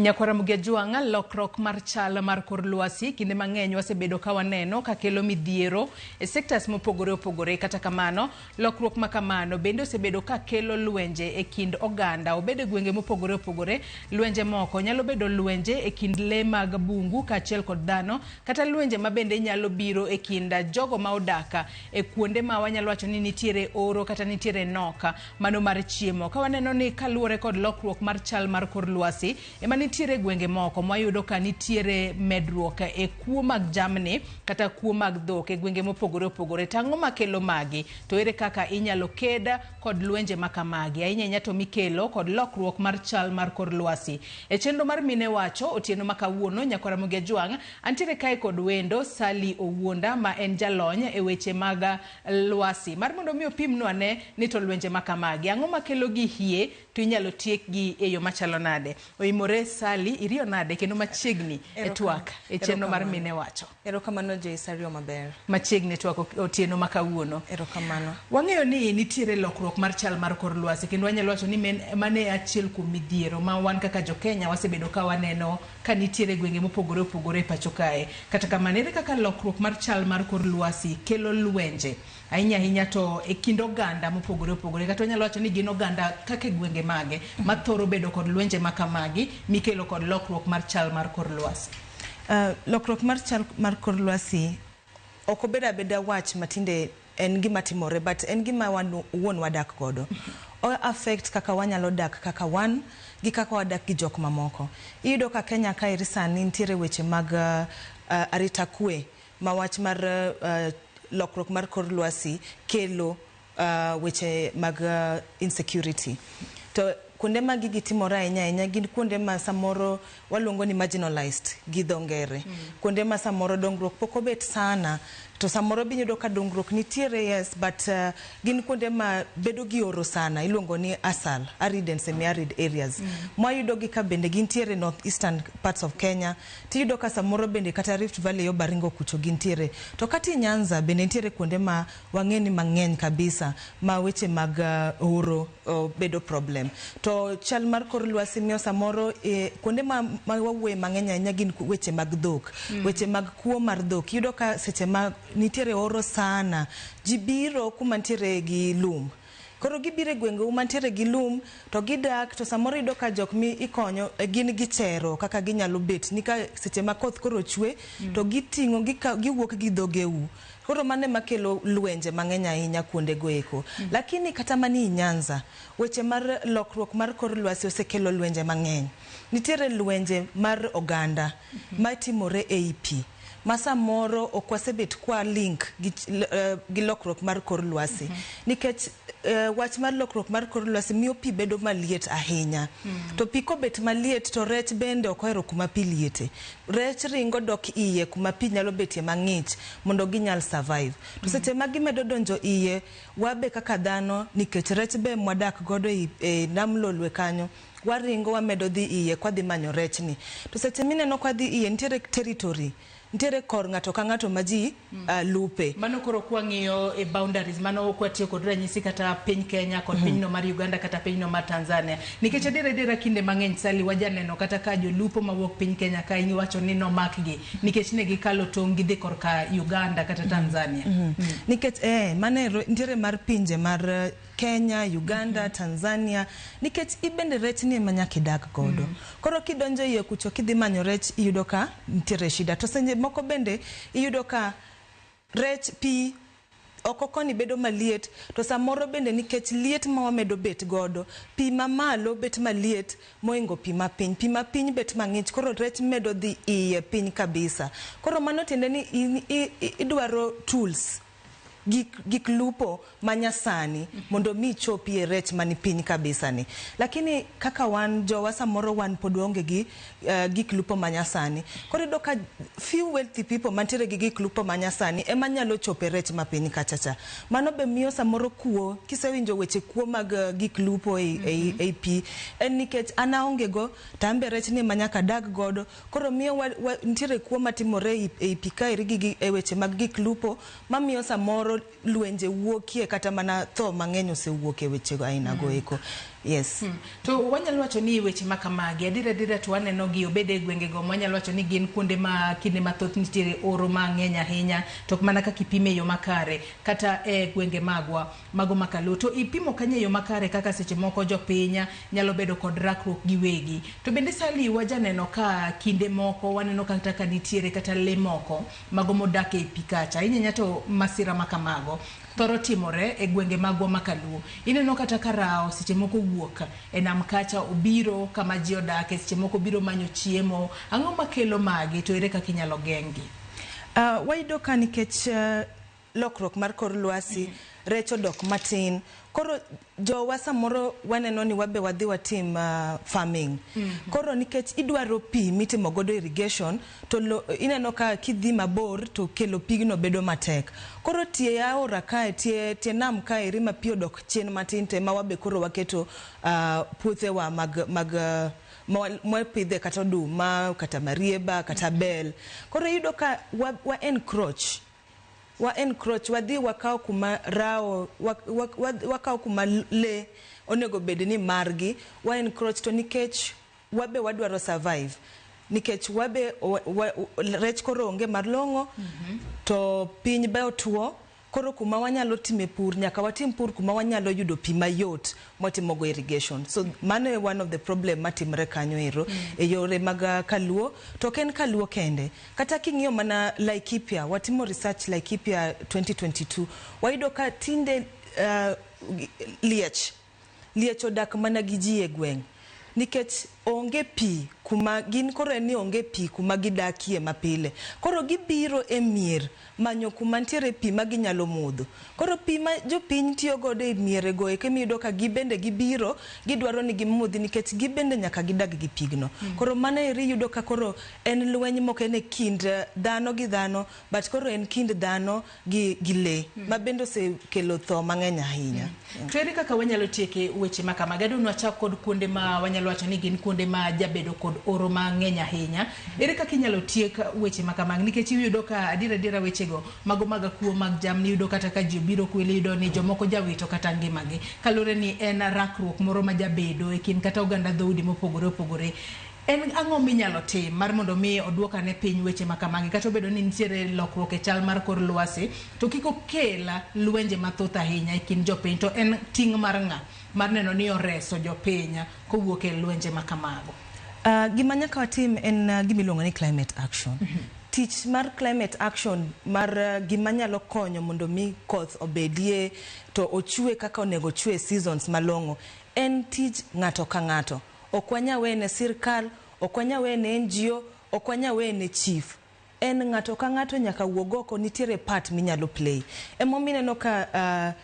Nyakwar Ramogi Ajwang', lokruok mar chal mar kor lwasi kinde mang'eny wasebedo ka waneno ka kelo midhiero e sectors mopogore opogore. Kata kamano, lokruok ma kamano bende osebedo ka kelo lwenje e kind oganda, obed e gwenge mopogore opogore. Lwenje moko nyalo bedo lwenje e kind lee mag bungu kaachiel kod dhano, kata lwenje ma bende nyalo biro e kind jogo ma odak e kuonde ma wanyalo wacho ni nitiere oro kata nitiere nok mano mar chiemo. Ka waneno ni kaluwore kod lokruok mar chal mar kor lwasi ema nitiere gwenge moko mwayudo ka nitiere medruok e kuo mag jamni kata kuo mag dhok e gwenge mopogore opogore. To ang'o makelo magi? To ere kaka inyalo ked kod lwenje ma kamagi? Ahinya ahinya to mikelo kod lokruok mar chal mar kor lwasi. E chenro mar Mine Wacho otieno ma kawuono, Nyakwar Ramogi Ajwang' antiere kae kod wendo Sally Owuonda ma en jalony e weche mag lwasi mar mondo mi opimnwa ne ni to lwenje ma kamagi ang'o makelo gi hie to inyalo tiekgi e yo machalo nade. Oimore Sally, iriyo nade kendo machiegni e twak e chenro mar Mine Wacho. Erokamano Joyce, ariyo maber. Machiegni e twak otieno ma kawuono. Erokamano. Wang'eyo ni nitiere lokruok mar chal mar kor lwasi kendo wanyalo wacho ni mano e achiel kuom midhiero ma wan kaka jo Kenya wasebedo ka waneno ka nitiere gwenge mopogore opogore e pacho kae. Kata kamano, ere kaka lokruok mar chal mar kor lwasi kelo lwenje ahinya ahinya to e kind oganda mopogore opogore kata wanyalo wacho ni gin oganda kaka e gwenge mage ma thoro bedo kod lwenje ma kamagi mikelo kod lokruok mar chal mar kor lwasi? Lokruok mar chal mar kor lwasi ok obedo abeda wach matinde en gima timore but en gima wan wuon wadak godo. O affect kaka wanyalo dak kaka wan gi kaka wadak gi jok mamoko. Iyudo ka Kenya kaeri sani nitiere weche mag arita kwe ma wach mar lokruok mar kor lwasi kelo weche mag insecurity. To kuonde ma gigi timore ahinya ahinya gin kuonde ma samoro waluongo ni marginalized gi dho ngere. Kuonde ma samoro dongruok pok obet sana to samoro be iyudo ka dongruok nitiere yes but gin kuonde ma bedo gi oro sana iluongo ni ASAL, arid and semi arid areas. Mwayudo gi ka bende gintiere north eastern parts of Kenya tiyudo ka samoro bende kata Rift Valley yo Baringo kucho gintiere. To kata i Nyanza bende nitiere kuonde ma wang'e ni mang'eny kabisa ma weche mag oro bedo problem. To chal mar kor lwasi miyo samoro kuonde ma wawuoye mang'eny ahinya gin weche mag dhok. Weche mag kuo mar dhok. Iyudo ka seche ma nitiere oro sana, ji biro kuma nitiere gi lum. Koro gibiro e gwengeu mantiere gi lum to gidak to samoro iyudo ka jok mi ikonyo gin gichero kaka ginyalo bet ni ka seche ma koth koro chwe to giting'o giwuok gi dhogeu. Koro mano ema kelo lwenje mang'eny ahinya kuonde go eko. Lakini kata mani i Nyanza, weche mar lokruok mar kor lwasi osekelo lwenje mang'eny. Nitiere lwenje mar oganda matimore ei pi ma samoro ok wasebet kwa link gi lokruok mar kor lwasi. Nikech wach mar lokruok mar kor lwasi miyo pi bedo maliet ahinya. To pi kobet maliet to rech bende ok ohero kuma pi liete. Rech ringo dok iye kuma pi nyalo betie mang'ich mondo ginyal survive. To seche ma gimedo donjo iye, wabe kaka dhano nikech rech be mwadak godo e nam lolwe kanyo, waringo wamedo dhi iye kwadhi manyo rech ni. To seche mineno kwadhi iye nitiere territory, nitiere kor ng'ato ka ng'ato ma ji lupe. Mano koro kwang'iyo e boundaries, mano kwatiyo kod ranyisi kata piny Kenya kod pinyno mar Uganda kata pinyno mar Tanzania. Nikech adiera adiera kinde mang'eny Sally wajaneno kata ka jolupo mawuok piny Kenya ka iwacho ni nomakgi nikech ne gikalo tong' gidhi korka Uganda kata Tanzania. Nikech mano nitiere mar pinje mar Kenya, Uganda, Tanzania, nikech ibende rech ni ema nyaka idag godo. Koro kidonjo iye kucho kidhi manyo rech iyudo ka nitiere shida. To seche moko bende iyudo ka rech pi oko koni bedo maliet to samoro bende nikech liet ma wamedo bet godo, pi mamalo bet maliet moingo pi mapiny. Pi mapiny bet mang'ich koro rech medo dhi iye piny kabisa. Koro mano tiende ni idwaro tools, gik lupo manyasani mondo mi ichopie rech mani piny kabisa ni. Lakini kaka wan jowa samoro wan pod waonge gi gik lupo manyasani. Koro iyudo ka few wealthy people mantiere gi gik lupo manyasani ema nyalo chope rech mapiny kacha cha. Mano be miyo samoro kuo, kisewinjo weche kuo mag gik lupo ei pi, en nikech an aonge go to an be rech ni ema nyaka adag godo. Koro miyo nitiere kuo matimore ei pi kaeri gi e weche mag gik lupo mamiyo samoro lwenje wuokie kata mana tho mang'eny osewuok e weche aina go eko. Yes. To wanyalo wacho ni weche ma kamagi adier adiera to waneno gi obed e gwengego mwanyalo wacho ni gin kuonde ma kinde mathoth nitiere oro mang'eny ahinya to ok mana kaka ipime e yo makare kata e gwenge magwa mago makaluo to ipimo kanyo e yo makare kaka seche moko jopiny nyalo bedo kod rakruok giwegi. To bende Sally wajaneno ka kinde moko waneno kata ka nitiere kata lee moko mago modak e pi kacha ahinya ahinya to masira ma kamago thoro timore e gwenge magwa makaluo. Ineno kata ka rao seche moko wuok e nam kacha obiro kama ji odake, seche moko obiro manyo chiemo. Ang'o makelo magi to ere kaka inyalo geng'gi? Wayudo ka nikech lokruok mar kor lwasi, rech odok matin. Koro jowa samoro waneno ni wabe wadhi watim farming. Koro nikech idwaro pi mitimo godo irrigation, to ineno ka kidhi mabor to kelo pigno bedo matek. Koro tie aora kae, tie nam kae eri ma pi odok chien matin to ema wabe koro waketo puothewa mag mwapidhe kata oduma, kata marieba, kata bel. Koro iyudo ka wa encroach. Wa encroach, wadhi wakaw kuma rao, wakaw kuma le onego bed ni margi, wa encroach to nikech wabe wadwaro survive. Nikech wabe rech koro onge malong'o, to piny be otuo, koro kuma wanyalo time pur, nyaka watim pur kuma wanyalo yudo pi mayot mwatimogo irrigation. So mano e one of the problem matimre kanyo ero e yore mag kaluo, to ok en kaluo kende. Kata king'iyo mana Laikipia, watimo research Laikipia 2022, wayudo ka tinde liech odak mana gi ji e gweng'. Nikech onge pi kuma gin koro en ni onge pi kuma gidakie mapile. Koro gibiro e mier manyo kuma nitiere pi ma ginyalo modho. Koro pi ma jopiny tiyo godo e miere go eke miyudo ka gibende gibiro gidwaro ni gimodhi nikech gibende nyaka gidag gi pigno. Koro mano eri iyudo ka koro en lweny mok en e kind dhano gi dhano, but koro en kind dhano gi lee ma bende osekelo tho mang'eny ahinya. To ere kaka wanyalo tieke weche ma kamagi? Adwa ni wachak kod kuonde ma wanyalo wacho ni gin kuonde ma jabedo kod oro mang'eny ahinya. Ere kaka inyalo tiek weche ma kamagi? Nikech iyudo ka adier adiera wechego mago mag kuo mag jamni iyudo kata ka ji obiro kwele iyudo ni jomoko jawito kata ngimagi. Kaluwore ni en rakruok moro ma jabedo e kind kata oganda dhoudi mopogore opogore. En ang'o minyalo tim mar mondo mi oduok ane piny weche ma kamagi kata obedo ni nitiere lokruok e chal mar kor lwasi to kik okel lwenje mathoth ahinya e kind jopiny to en ting' mar ng'a mar neno ni oreso jopiny kowuok e lwenje ma kamago? Gima nyaka watim en gima iluongo ni climate action. Tich mar climate action mar gima nyalo konyo mondo mi koth obedie to ochwe kaka onego ochwe seasons malong'o en tij ng'ato ka ng'ato. Ok wanyal wene sirkal, ok wanyal wene NGO, ok wanyal wene chief. En ng'ato ka ng'ato nyaka wuog oko, nitiere part minyalo play. Emomiyo ineno ka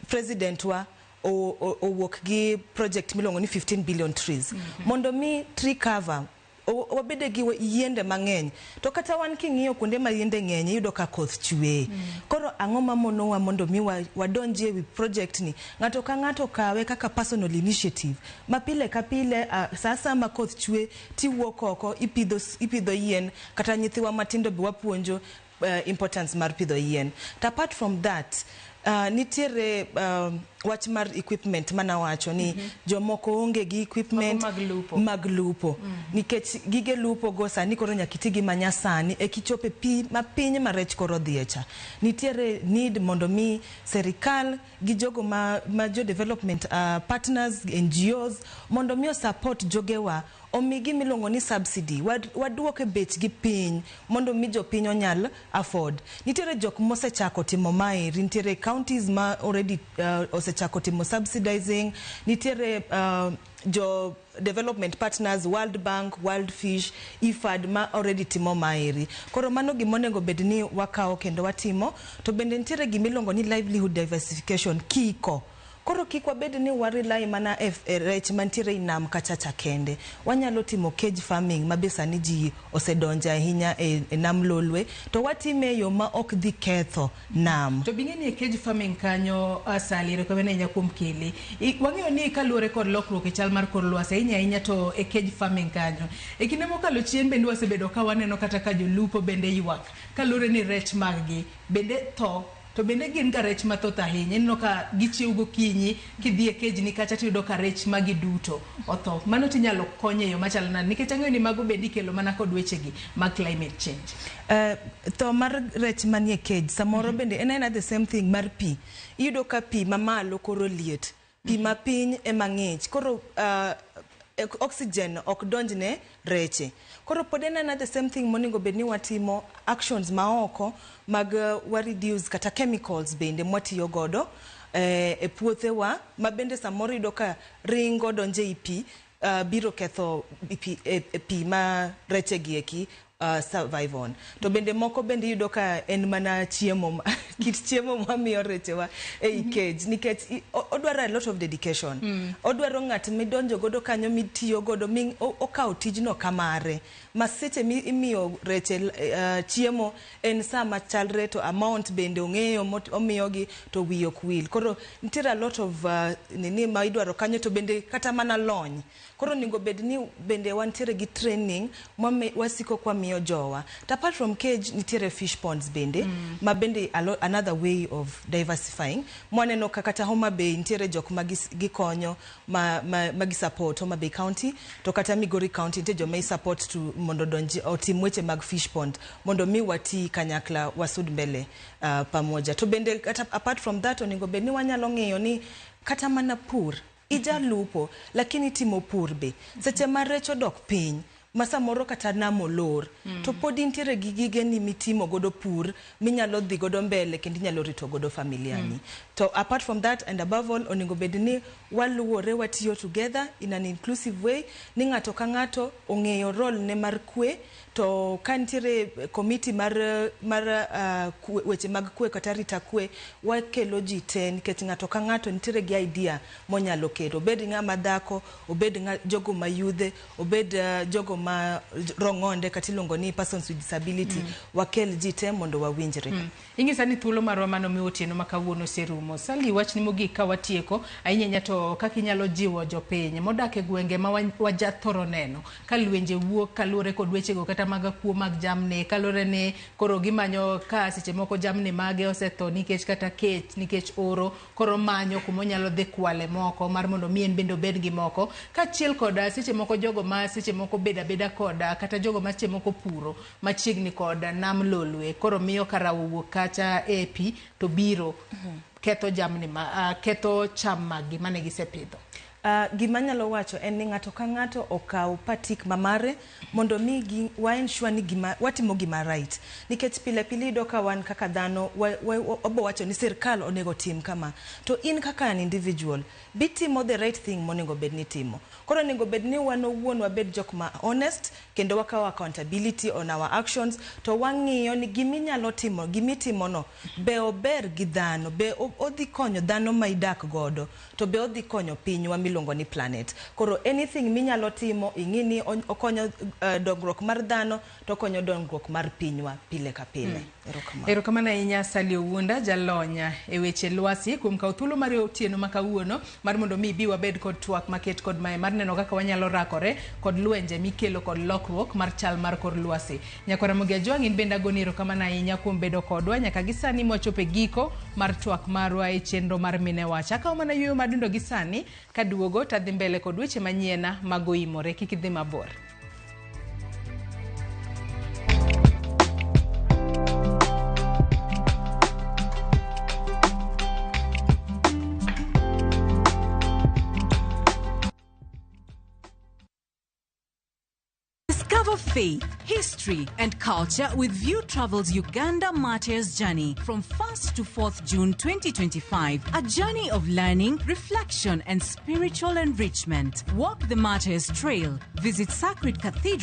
president wa owuok gi project miluongo ni 15 billion trees. Mondo mi tree cover wabede gi yiende mang'eny. To kata wan king'iyo kuonde ma yiende ng'eny iyudo ka koth chwe. Koro ang'o mamonowa mondo mi wadonjie wi project ni? Ng'ato ka ng'ato kawe kaka personal initiative. Ma pile ka pile sa asaya ma koth chwe tiwuok oko ipidho yien kata nyithiwa matindo be wapuonjo importance mar pidho yien. To apart from that, nitiere wach mar equipment manawacho ni jomoko onge gi equipment mag lupo. Mag lupo. Nikech gige lupo go sani koro nyaka iti gi manyasani eka ichop e pi mapiny ma rech koro dhiye cha. Nitiere need mondo mi serikal gi jogo ma jo development partners, NGOs mondo mi o support jogewa omi gima iluongo ni subsidy, waduoke bechgi piny mondo mi jopiny onyal afford. Nitiere jok mosechako timo maeri, nitiere counties ma already osechako timo subsidizing, nitiere jo development partners, World Bank, World Fish, IFAD ma already timo maeri. Koro mano gima onego bed ni wakawo kendo watimo. To bende nitiere gima iluongo ni livelihood diversification, kiko. Koro kik wabed ni wa rely mana e rech mantiere e nam kachacha kende. Wanyalo timo cage farming ma be sani ji osedonje ahinya e nam Lolwe, to watime e yo ma ok dhi ketho nam. To bing'e ni e cage farming kanyo Sally, erokamano ahinya kuom kele. Wang'eyo ni kaluwore kod lokruok e chal mar kor lwasi ahinya ahinya to e cage farming kanyo. E kinde mokalo chien bende wasebedo ka waneno kata ka jolupo bende ywak kaluwore ni rech mag gi bende tho. To bende gin ga rech mathoth ahinya. Ineno ka gichiew gokinyi, kidhi e kejni kacha tiyudo ka rech magi duto otho. Mano tinyalo kony e yo machalo nade? Nikech ang'eyo ni mago bende ikelo mana kod wechegi mag climate change. Tho mar rech manie cage samoro bende en aena the same thing mar pi. Iyudo ka pi mamalo koro liet, pi mapiny ema ng'ich. Koro oxygen ok donj ne reche. Koro pod en aena the same thing monego bed ni watimo actions maoko mag wa reduce kata chemicals bende mwatiyo godo e puothewa ma bende samoro iyudo ka ringo donjo ei pi, biro ketho pi, pi ma reche gi eki survive on. To bende moko bende iyudo ka en mana chiemo, kit chiemo mwamiyo rechewa ei cage nikech odwaro a lot of dedication. Odwaro ng'at midonjo godo kanyo, mitiyo godo, mi okawo tijno kamare. Ma seche mi imiyo reche chiemo en saa machalre, to amount bende ong'eyo omiyogi, to wiye ok wil. Koro nitiere a lot of nini ma idwaro kanyo, to bende kata mana lony. Koro onego bed ni bende wantiere gi training wasiko kwamiyo jowa. To apart from cage, nitiere fish ponds bende ma bende another way of diversifying. Mwaneno ka kata Homa Bay nitiere jok ma gikonyo ma gi support Homa Bay County, to kata Migori County nitie joma i support to mondo donji otim weche mag fish pond mondo mi wati kanyakla, wasud mbele pamoja. To bende kata apart from that, onego bed ni wanyalo ng'iyo ni kata mana pur, ijalupo lakini timo pur be seche ma rech odok piny, ma samoro kata nam olor, to pod intiere gi gigeni mitimo godo pur minyalo dhi godo mbele kendo inyalo rito godo familia ni. To apart from that and above all, onego bed ni waluwore, watiyo together in an inclusive way, ni ng'ato ka ng'ato ong'eyo role ne mar kwe. To ka nitiere committee mar weche mag kwe kata arita kwe, wakelo ji te nikech ng'ato ka ng'ato nitiere gi idea monyalo kelo, obed ng'ama dhako, obed jogo ma yudhe, obed jogo ma rong'onde kata iluongo ni persons with disability. Wakel ji te mondo wawinjre. Ing'isa ni thuolo marwa mano mi otieno ma kawuono oserumo. Sally, wachni mogik ka watieko, ahinya ahinya to kaka inyalo jiwo jopiny modak e gwenge ma wajathoro neno ka lwenje wuok kaluwore kod wechego kata mag kuo mag jamni, kaluwore ni koro gimanyo ka seche moko jamni mage osetho nikech kata kech, nikech oro, koro manyo kuma onyalo dhi kwale moko mar mondo mi en bende obed gi moko, kaachiel kod seche moko jogo ma seche moko bedo abeda koda kata jogo ma seche moko puro machiegni kod nam Lolwe, koro miyo ka rawo wuok kacha e pi to biro ketho jamni ma ketho cham maggi mane gisepidho. Gima anyalo wacho en ni ng'ato ka ng'ato okaw patik mamare mondo mi gi wa ensure ni gima watimo gima right, nikech pile pile iyudo ka wan kaka dhano wabo wacho ni sirkal onego tim kama, to in kaka an individual bitimo the right thing monego bed ni timo. Koro onego bed ni wan owuon wabed jok ma honest kendo wakawo accountability on our actions, to wang'iyo ni giminyalo timo, gimitimono be ober gi dhano, be odhi konyo dhano ma idak godo, to be odhi konyo pinywa miluongo ni planet. Koro anything minyalo timo, ing'i ni okonyo dongruok mar dhano, to okonyo dongruok mar pinywa pile ka pile. Erokamano. Erokamano ahinya, Sally Owunda, jalony e weche lwasi, kuom kawo thuolo mar otieno ma kawuono mar mondo mi ibi wabed kod twak maket kod mae mar neno kaka wanyalo rakore kod lwenje mikelo kod lokruok mar chal mar kor lwasi. Nyakwara Ramogi Ajwang', in bende agoni erokamano ahinya kuom bedo kodwa nyaka gi sani mwachopo e giko mar twak marwa e chenro mar Mine Wach. Akawo mana yueyo madundo gi sani kaduogo tadhi mbele kod weche manyiena magoimore. Kik idhi mabor. Discover faith, history, and culture with View Travels Uganda Martyrs Journey from 1st to 4th June 2025. A journey of learning, reflection, and spiritual enrichment. Walk the Martyrs Trail, visit Sacred Cathedral.